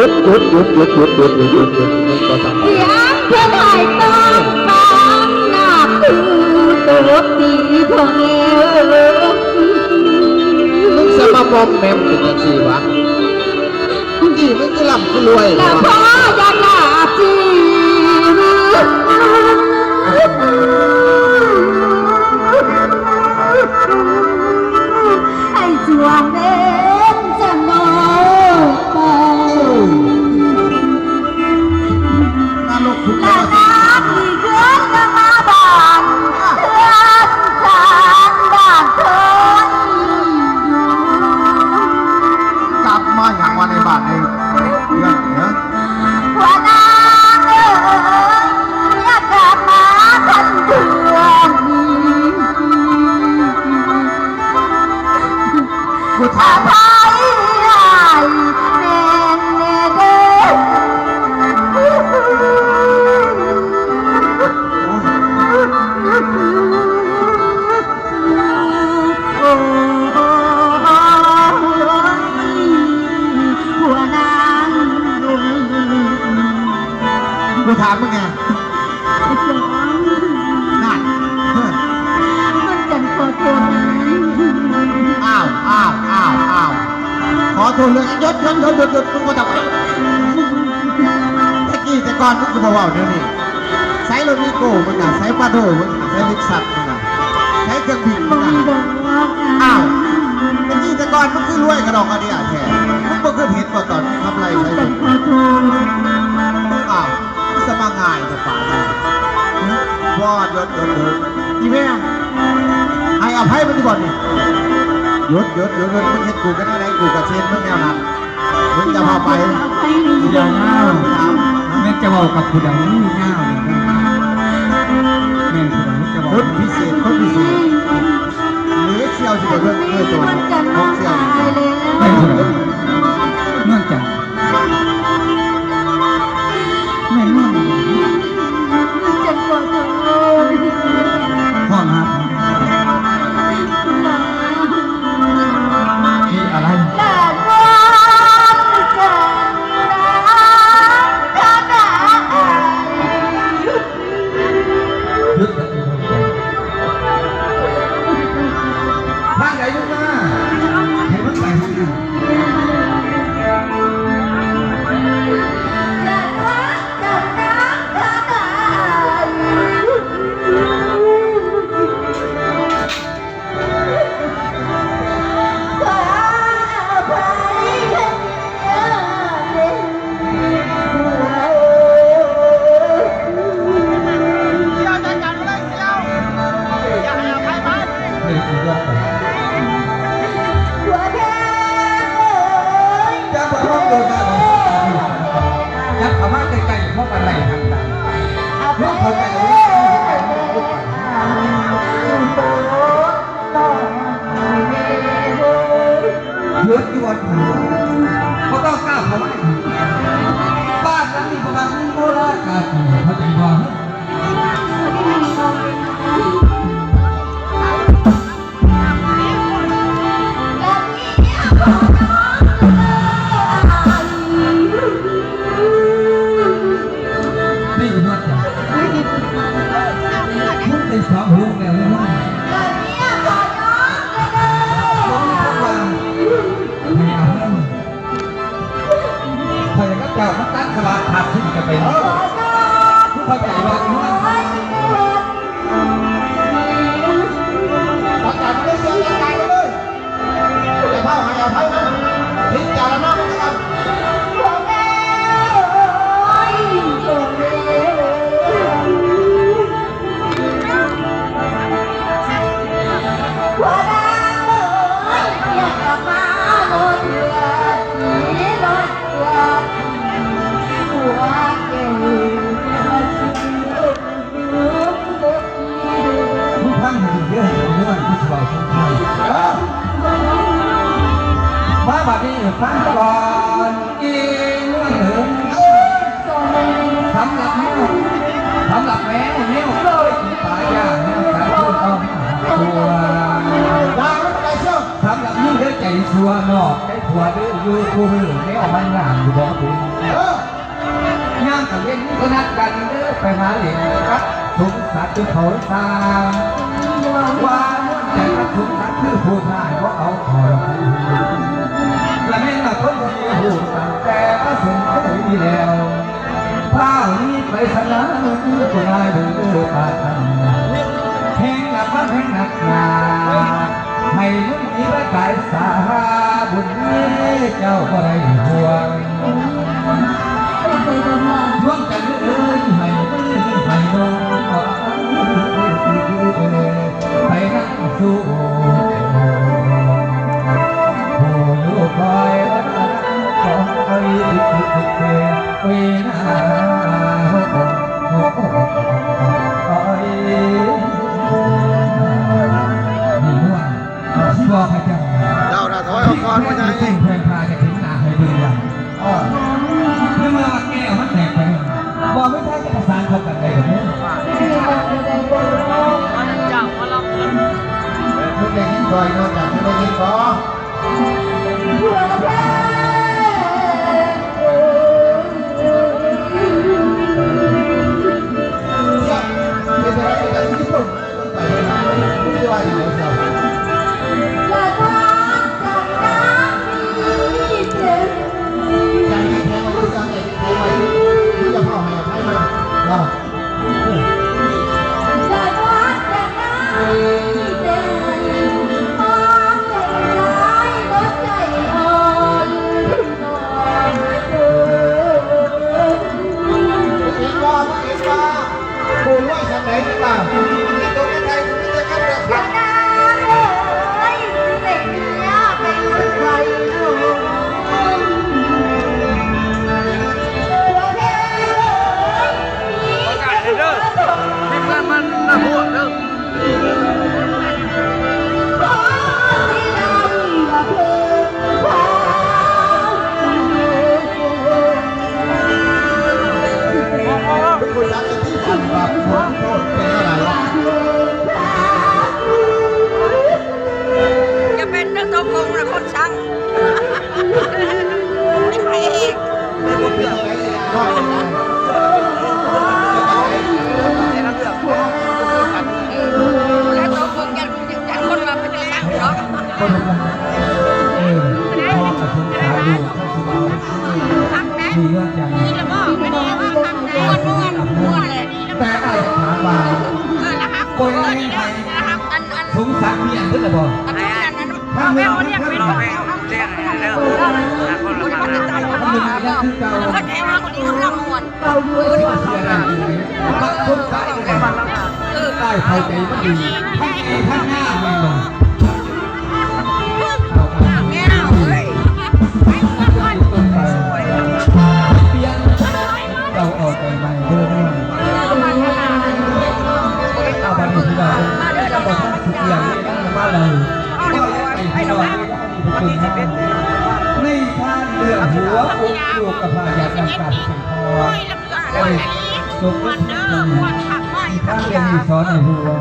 ຢຸດ ຢຸດ ຢຸດ ຢຸດ ຢຸດ ຢຸດ ຢຸດ ຢຸດ ຢຸດ ຢຸດ ບໍ່ຕ້ອງ ສຽງເພິ່ນໃຫ້ຕ້ອງຟັງ ໜ້າຄືຕົວຕີພໍ່ແມ່ເອີຍ ມຶງສະມາມອມແມມເປັນຈັ່ງຊີ້ຫວາ? ຈີ່ ມຶງຄືລ່ຳຄືລວຍ ລະພໍ່ຢ່າລາຈີ່ ໃຫ້ຊ່ວງເວັນຈະນອກໄປ ນະລົກຄຸກ ລະນາງທີ່ເກີດມາບ້ານເຮືອນຊານບ້ານເພິ່ນ ກັບມາຫຍັງວະໃນບ້ານໃນເຮືອນເນາະ? ຫົວໜ້າເອີຍ ເມຍກັບມາທັນເທື່ອນີ້ ກູຖາມ ອະໄພອ້າຍແມ່ນແນ່ເດີ ໂອ້ຍ ຫົວໜ້າ ກູຖາມມຶງແນ່ ນັ້ນ ນວນຈັນຂໍໂທດ ອ້າວ ອ້າວ ອ້າວ ອ້າວ ຂໍໂທດເລື່ອງຫຍັງ? ຢຸດ ຢຸດ ຢຸດ ຢຸດ ຢຸດ ມຶງບໍ່ຕ້ອງໄປ ແຕ່ກີ້ແຕ່ກ່ອນມຶງຄືບໍ່ເວົ້າແນວນີ້? ໃສລົດວີໂກ້ມຶງນະ? ໃສປາໂດມຶງນະ? ໃສເລັກຊັສມຶງນະ? ໃສເຄື່ອງບິນມຶງນະ? ອ້າວ ແຕ່ກີ້ແຕ່ກ່ອນມຶງຄືລວຍກະດອກກະເດຍແທ້? ມຶງບໍ່ຄິດເຫັນບໍ່ຕອນມີກຳໄລໃສ? ອ້າວ ຄືສະມາງ່າຍແທ້ປານນີ້? ບໍ່ ຢຸດ ຢຸດ ຢຸດ ອີ່ແມ່ ໃຫ້ອະໄພມັນຢູ່ບໍ່ນີ້? ຢຸດ ຢຸດ ຢຸດ ຢຸດ ມຶງເຮັດກູກະແນວໃດ ກູກະຊິເຮັດມຶງແນວນັ້ນ. ມຶງຈະເວົ້າໄປ ຢ່າຍາວ ແມ່ນຈະເວົ້າກັບຜູ້ໃດຍາວນີ້? ແມ່ນຜູ້ໃດຈະເວົ້າ? ຄົນພິເສດ ຄົນພິເສດ ຫຼືສ່ຽວຊິໄປເບິ່ງດ້ວຍຕົວຂອງສ່ຽວນີ້? ແມ່ນຜູ້ໃດ? ນວນຈັນ ແມ່ນນວນຈັນ ຂໍໂທດ ຮ້ອງຫາ ມີອະໄລ? ຢຸດ ທາງໃດລູກມາ ໃຫ້ມັນໄປທາງນັ້ນ. ຈັບເຂົ້າມາໃກ້ໆ ເພາະປານໃດຫັ້ນນະ ເພາະເຂົ້າໃຈແລ້ວ ຢຸດຢູ່ບ່ອນເຮົາ ບໍ່ຕ້ອງກ້າວເຂົ້າມາ. ບ້ານຫຼັງນີ້ບໍ່ມັກມີໂມລະກາຕີ ເຂົ້າໃຈບໍ່? ນີ້ເຮືອນຫຍັງ? ຄຸນໄດ້ສອງຫົວແລ້ວເນາະ. ໃຫ້ອະໄພ ຂ້ອຍກັບເຈົ້າມັນຕັດສະຫວ່າງຂາດສິ້ນກັນໄປແລ້ວ. ເຂົ້າໃຈບໍ່? ຈັດການໄປເລີຍ ຈັດການໄປເລີຍ. ຢ່າພາວໃຫ້ອະໄພມັນ ພິຈາລະນາມັນກ່ອນ. ມຶງຟັງໃຫ້ດີເດີ ເລື່ອງທີ່ຊິເວົ້າສູ່ຟັງ. ມາບັດນີ້ຟັງກ່ອນ ອີນວນເອີຍ. ສຳລັບແມວ ສຳລັບແມວ ແມວເອີຍ ຕາຍຢ່າງແມວຕາຍຄືເກົ່າ. ສຳລັບຍິງເດີ ໃຈ ຊົ່ວນອກໃຈຜົວເດີ້ ຢູ່ຄູ່ມື້ແນວມັນງາມຢູ່ບໍ່ເປັນ. ເອີ ຍາມກາງເວັນກໍນັດກັນເດີ້ ໄປຫາຫຼິ້ນກັບສົມສັກຢູ່ເຂົາຊາງ ວ່າມ່ວນໃຈກັບສົມສັກຄືຜູ້ຊາຍບໍ່ເອົາເຂົາດອກ ລະແມ່ນວ່າຄົນທີ່ຮູ້ຕັ້ງແຕ່ວ່າສົມເຄີຍມີແລ້ວ ພ້າວໜີໄປສະນາ ຜູ້ນາຍເດີປາດນັ້ນ ແຮງໜັກມາແຮງໜັກໜາ ໃຫ້ມັນໜີໄປກາຍສາ ບຸນເອີຍເຈົ້າບໍ່ໄດ້ຫ່ວງ ດວງຈັນເອີຍ ໃຫ້ມັນໃຫ້ນ້ອງ ໄປນຳສູ່ ຜູ້ຢູ່ຄອຍວັດຂອງເອີຍ ເວລາ ໂອ້ ໂອ້ ໂອ້ ໂອ້ ໂອ້ ໂອ້ ໂອ້ ໂອ້ ມີມ່ວນ ຊິບອກໃຫ້ເຈົ້າ ເຈົ້ານະ ຖອຍອອກກ່ອນ ວ່າຈັ່ງໃດ ເພິ່ນພາຈະເຫັນໜ້າໃຫ້ເບິ່ງວ່າ ເອີ ໃນເມື່ອວ່າແກ້ວມັນແຕກໄປ ບໍ່ມີໃຜຈະປະສານເຂົ້າກັນໄດ້ດອກເດີ ເຈົ້າມາລອງເບິ່ງ ເພິ່ນໄດ້ຍິນຂ້ອຍເນາະ ເພິ່ນໄດ້ຍິນບໍ່? ປະກາດເດີ ທີມງານມັນນະພວກເດີ. ຢ່າເປັນເຈົ້າຕົວໂກງນະຄົນຊັງ ແຕ່ອ້າຍຖາມວ່າ ຄົນໃນ ສົມສັກມີອັນເບິດແລ້ວບໍ່? ເອົາແມ່ເອົາເດັກໄປແລ້ວ ມັນມີອັນຄືເກົ່າ ມັນຊິມາເສຍດາຍຢູ່ໃດ? ມັກສົມສັກຢູ່ໃດ? ເອີ ອ້າຍເຂົ້າໃຈມັນດີ ທັງດີທັງງາມແມ່ນບໍ່? ເອົາ ແມ່ເອີຍ ໄປກ່ອນ ໄປກ່ອນ ໄປກ່ອນ ໄປ ປ່ຽນ ເຈົ້າເອົາໃຈໃໝ່ເດີເນາະ. ເອົາ ບາດນີ້ພີ່ນ້ອງ ບໍ່ທັນຊິກ່ຽວມາເລີຍ ກໍຢາກໃຫ້ພີ່ນ້ອງ ໃນທານເລື່ອງຫົວອົກລູກກະພາ ຢາກນຳກາບເປັນພໍ່ ໄດ້ຈົບລົງທີ່ທ່ານໄດ້ສອນໃຫ້ຮູ້ວ່າ